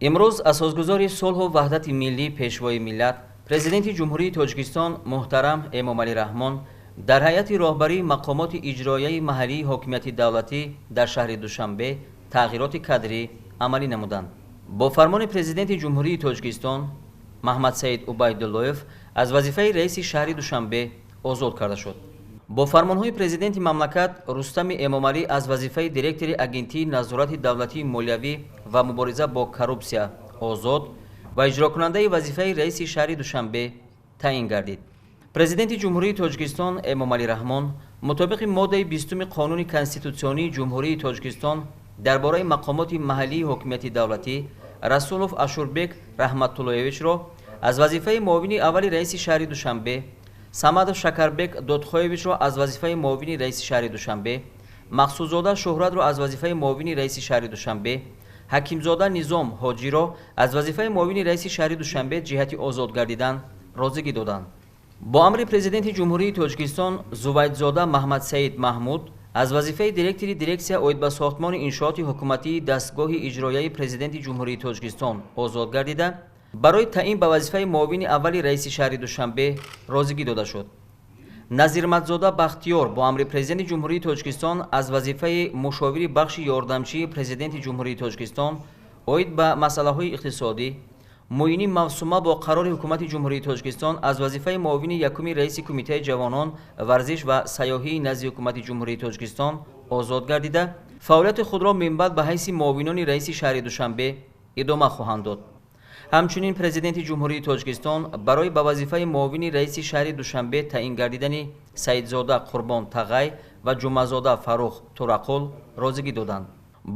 Имрӯз асосгузори сулҳу ваҳдати миллӣ, Пешвои миллат, Президенти Ҷумҳурии Тоҷикистон муҳтарам Эмомалӣ Раҳмон дар ҳайати роҳбарии мақомоти иҷроияи маҳаллии ҳокимияти давлатӣ дар шаҳри Душанбе тағйироти кадрӣ амалӣ намуданд. Бо фармони Президенти Ҷумҳурии Тоҷикистон Маҳмадсаид Убайдуллоев аз вазифаи раиси шаҳри Душанбе озод карда шуд. Бо фармонҳои Президенти мамлакат Рустами Эмомалӣ аз вазифаи директори Агентии назорати давлатии молиявӣ ва мубориза бо коррупсия озод ва иҷрокунандаи вазифаи раиси шаҳри Душанбе таъин гардид. Президенти Ҷумҳурии Тоҷикистон Эмомалӣ Раҳмон мутобиқи моддаи 20-уми Қонуни конститутсионии Ҷумҳурии Тоҷикистон дар бораи мақомоти маҳаллии ҳокимияти давлатӣ Расулов Ашурбек Раҳматуллоевичро аз вазифаи муовини аввали раиси шаҳри Душанбе, Самадов Шакарбек Додхоевичро аз вазифаи муовини раиси шаҳри Душанбе, Мақсудзода Шӯҳратро аз вазифаи муовини раиси шаҳри Душанбе, Ҳакимзода Низом Ҳоҷиро аз вазифаи муовини раиси шаҳри Душанбе ҷиҳати озод гардидан розигӣ доданд. Бо амри Президенти Ҷумҳурии Тоҷикистон Зувайдзода Маҳмадсаид Маҳмуд аз вазифаи директори дирексия оид ба сохтмони иншооти ҳукуматии дастгоҳи иҷроияи Президенти Ҷумҳурии Тоҷикистон озод гардида, барои таъин ба вазифаи муовини аввали раиси шаҳри Душанбе розигӣ дода шуд. Назирматзода Бахтиёр бо амри Президенти Ҷумҳурии Тоҷикистон аз вазифаи мушовири бахши ёрдамчии Президенти Ҷумҳурии Тоҷикистон оид ба масъалаҳои иқтисодӣ, Муини Мавсума бо қарори Ҳукумати Ҷумҳурии Тоҷикистон аз вазифаи муовини якуми раиси Кумитаи ҷавонон, варзиш ва сайёҳии назди Ҳукумати Ҷумҳурии Тоҷикистон озод гардида, фаъолияти худро минбаъд ба ҳайси муовинони раиси шаҳри Душанбе идома хоҳанд дод. Ҳамчунин Президенти Ҷумҳурии Тоҷикистон барои ба вазифаи муовини раиси шаҳри Душанбе таъин гардидани Саидзода Қурбон Тағай ва Ҷумъазода Фаррух Турақул розигӣ доданд.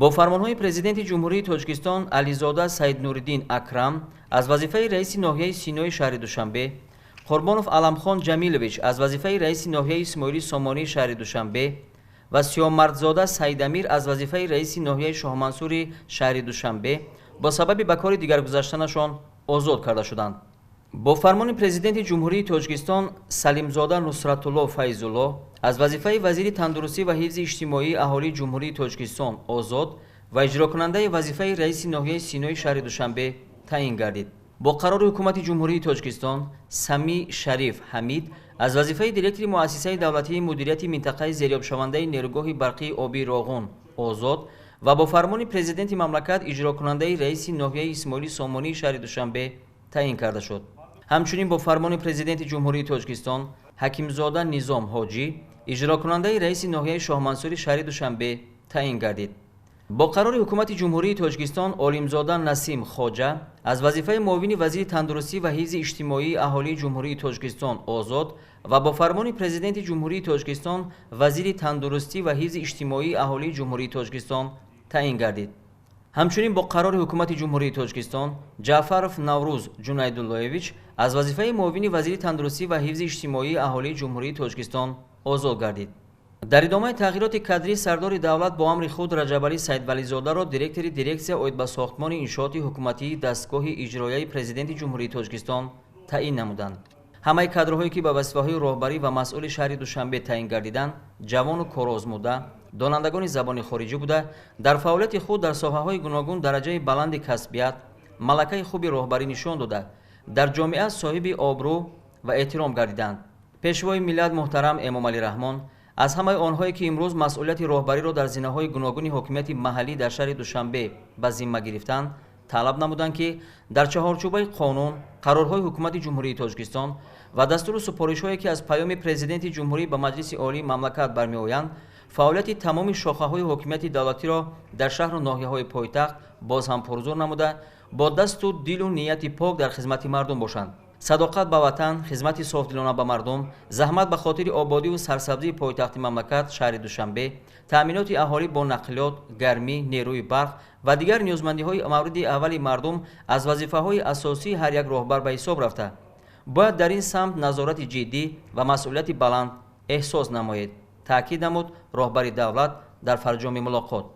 Бо фармонҳои Президенти Ҷумҳурии Тоҷикистон Ализода Саиднуриддин Акрам аз вазифаи раиси ноҳияи Синои шаҳри Душанбе, Қурбонов Аламхон Ҷамилович аз вазифаи раиси ноҳияи Исмоили Сомонии шаҳри Душанбе ва Сиёмардзода Саидамир аз вазифаи раиси ноҳияи Шоҳмансури шаҳри Душанбе бо сабаби ба кори дигар гузаштанашон озод карда шуданд. Бо фармони Президенти Ҷумҳурии Тоҷикистон Салимзода Нусратулло Файзулло аз вазифаи вазири тандурустӣ ва ҳифзи иҷтимоии аҳолии Ҷумҳурии Тоҷикистон озод ва иҷрокунандаи вазифаи раиси ноҳияи Синои шаҳри Душанбе таъин гардид. Бо қарори Ҳукумати Ҷумҳурии Тоҷикистон Самӣ Шариф Ҳамид аз вазифаи директори Муассисаи давлатии мудирияти минтақаи зериобшавандаи нерӯгоҳи барқии обии Роғун озод ва бо фармони Президенти мамлакат иҷрокунандаи раиси ноҳияи Исмоили Сомонии шаҳри Душанбе таъин карда шуд. Ҳамчунин бо фармони Президенти Ҷумҳурии Тоҷикистон Ҳакимзода Низом Ҳоҷӣ иҷрокунандаи раиси ноҳияи Шоҳмансури шаҳри Душанбе таъин гардид. Бо қарори Ҳукумати Ҷумҳурии Тоҷикистон Олимзода Насим Хоҷа аз вазифаи муовини вазири тандурустӣ ва ҳифзи иҷтимоии аҳолии Ҷумҳурии Тоҷикистон озод ва бо фармони Президенти Ҷумҳурии Тоҷикистон вазири тандурустӣ ва ҳифзи иҷтимоии аҳолии Ҷумҳурии Тоҷикистон таъин гардид. Ҳамчунин бо қарори Ҳукумати Ҷумҳурии Тоҷикистон Ҷаъфаров Наврӯз Ҷунайдуллоевич аз вазифаи муовини вазири тандурустӣ ва ҳифзи иҷтимоии аҳолии Ҷумҳурии Тоҷикистон озод гардид. Дар идомаи тағйироти кадрӣ сардори давлат бо амри худ Раҷабалӣ Саидвализодаро директори дирексия оид ба сохтмони иншооти ҳукуматии дастгоҳи иҷроияи Президенти Ҷумҳурии Тоҷикистон таъин намуданд. Ҳамаи кадрҳое ки ба вазифаҳои роҳбарӣ ва масъули шаҳри Душанбе таъин гардиданд, ҷавону корозмуда, донандагони забони хориҷӣ буда, дар фаъолияти худ дар соҳаҳои гуногун дараҷаи баланди касбият, малакаи хуби роҳбарӣ нишон дода, дар ҷомеа соҳиби обрӯ ва эҳтиром гардиданд. Пешвои миллат муҳтарам Эмомалӣ Раҳмон аз ҳамаи онҳое ки имрӯз масъулияти роҳбариро дар зинаҳои гуногуни ҳокимияти маҳаллӣ дар шаҳри Душанбе ба зимма гирифтанд, талаб намуданд, ки дар чаҳорчӯбаи қонун, қарорҳои Ҳукумати Ҷумҳурии Тоҷикистон ва дастуру супоришҳое ки аз паёми Президенти Ҷумҳурӣ ба Маҷлиси Олии мамлакат бармеоянд, фаъолияти тамоми шохаҳои ҳокимияти давлатиро дар шаҳру ноҳияҳои пойтахт боз ҳам пурзур намуда, бо дасту дилу нияти пок дар хизмати мардум бошанд. Садоқат ба ватан, хизмати софдилона ба мардум, заҳмат ба хотири ободиву сарсабзии пойтахти мамлакат шаҳри Душанбе, таъминоти аҳолӣ бо нақлиёт, гармӣ, нерӯи барқ ва дигар ниёзмандиҳои мавриди аввали мардум аз вазифаҳои асосии ҳар як роҳбар ба ҳисоб рафта, бояд дар ин самт назорати ҷиддӣ ва масъулияти баланд эҳсос намоед, таъкид намуд роҳбари давлат дар фарҷоми мулоқот.